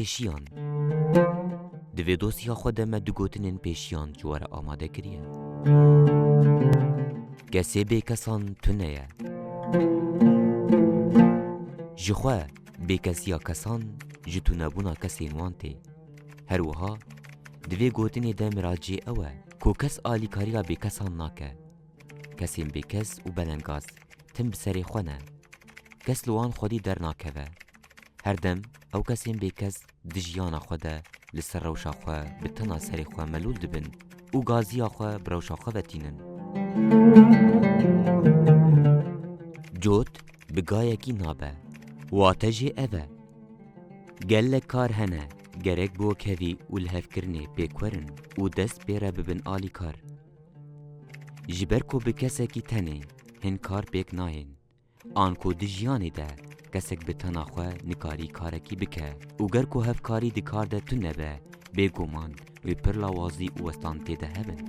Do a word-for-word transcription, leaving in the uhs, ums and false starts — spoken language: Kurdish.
Pêşiyan. Di vê dosya xwe de me du gotinên pêşiyan ji we re amade kiriye. Kesê bêkesan tune ye. Ji xwe bêkesiya kesan ji tunebûna kesên wan tê. Her wiha di vê gotinê de miraciyê ew e ku kes alîkariya bêkesan nake. Kesên bêkes û belengaz tim bi serê xwe ne. Kes li wan xwedî dernakeve. Her dem ew kesên bêkes di jiyana xwe de li ser rewşa xwe bi tena serê xwe melûl dibin û gaziya xwe bi rewşa xwe ve tînin. Cot bi gayekî nabe. Wate jê ev e. Gelek kar hene, gerek bi wekhevî û lihevkirinê pêk werin û dest pê re bibin alîkar. Ji ber ku bi kesekî tenê hin kar pêk nayên. An ku di jiyanê de kesek bi tena xwe nikarî karekî bike û ger ku hevkarî di kar de tune be, bêguman wê pir lawazî û westan tê de hebin.